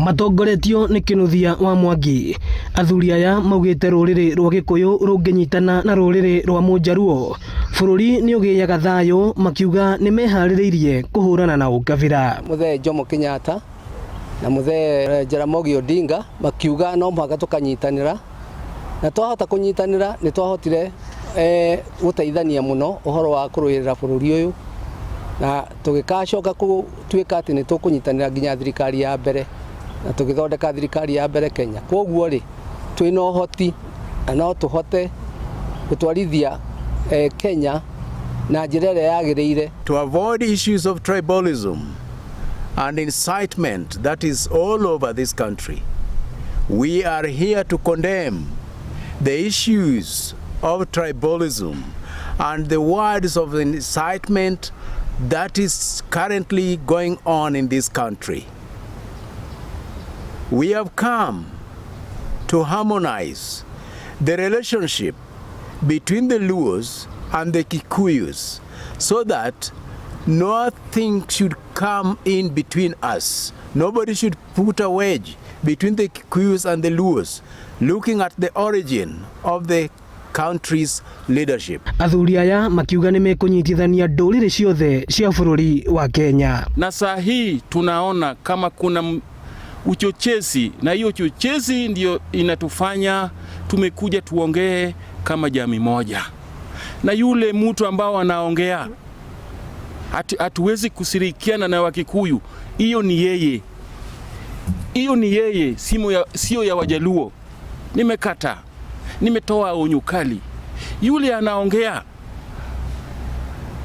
Matongoretio nĩ Kĩnuthia wa Mwangi, athuri aya maugĩte rũrĩrĩ rwa Gĩkũyũ rũngĩnyitana na rũrĩrĩ rwa Mũnjaruo, bũrũri nĩ ũgĩaga thayũ, makiuga nĩ meharĩrĩirie kũhũrana na ũkabira. Mũthee Jomo Kenyatta na Mũthee Jaramogi Odinga makiuga no mũhaka tũkanyitanĩra, na twahota kũnyitanĩra nĩ twahotire gũteithania mũno ũhoro wa kũrũĩrĩra bũrũri ũyũ, na tũgĩgacoka gũtuĩka atĩ nĩ tũkũnyitanĩra nginya thirikari ya mbere, na tũgĩthondeka thirikari ya mbere Kenya. Kwoguo rĩ, twĩna ũhoti na no tũhote gũtwarithia Kenya na njĩra ĩrĩa yagĩrĩire. To avoid issues of tribalism and incitement that is all over this country, we are here to condemn the issues of tribalism and the words of incitement that is currently going on in this country. We have come to harmonize the relationship between the Luos and the Kikuyus so that nothing should come in between us. Nobody should put a wedge between the Kikuyus and the Luos, looking at the origin of the country's leadership. Athuri aya makiuga nĩ mekũnyitithania ndũrĩrĩ ciothe cia bũrũri wa Kenya. Na saa hii tunaona kama kuna uchochezi, na hiyo uchochezi ndio inatufanya tumekuja tuongee kama jamii moja, na yule mtu ambao anaongea hatuwezi kushirikiana na Wakikuyu, hiyo ni yeye, hiyo ni yeye, sio ya Wajaluo. Nimekata, nimetoa onyo kali. Yule anaongea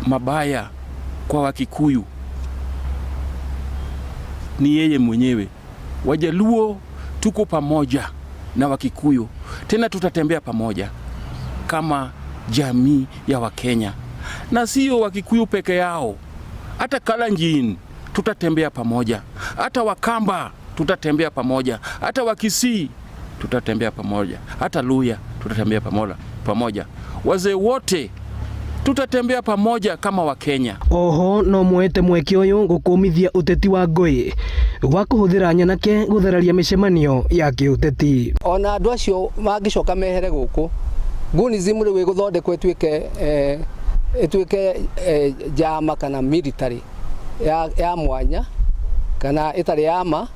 mabaya kwa Wakikuyu ni yeye mwenyewe. Wajaluo tuko pamoja na Wakikuyu, tena tutatembea pamoja kama jamii ya Wakenya, na sio Wakikuyu peke yao, hata Kalenjin tutatembea pamoja, hata Wakamba tutatembea pamoja, hata Wakisii tutatembea pamoja, hata Luhya tutatembea pamoja, wazee wote tutatembea pamoja kama Wakenya. Oho no moete mweke ũyũ gũkũmithia ũteti wa ngũĩ wa kũhũthĩra nyanake gũthararia mĩcemanio ya kĩũteti. Ona andũ acio mangĩcoka mehere gũkũ, Gunism rĩu ĩgũthondekwo ĩtuĩke njama kana military ya mwanya kana ĩtarĩ ya ma,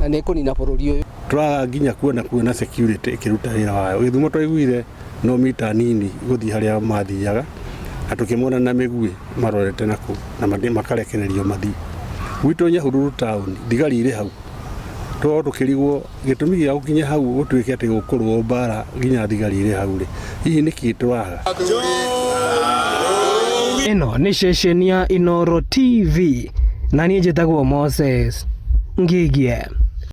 na nĩ ĩkũnina bũrũri ũyũ. Tũraga nginya kuona security ĩkĩruta wĩra wayo. Gĩthumo twaiguire no mita nini gũthiĩ harĩa mathiaga, na tũkĩmona na mĩguĩ marorete nakũu na makarekererio mathiĩ. Gwitũ Nyahururu town thigari irĩ hau, tũkorwo tũkĩrigwo gĩtũmi gĩa gũkinya hau gũtuĩke atĩ gũkũrũo mbara nginya thigari irĩ hau rĩ, hihi nĩkĩ tũraga? Ĩno nĩ ceceni ya Inooro TV na niĩ njĩtagwo Moses Ngigie.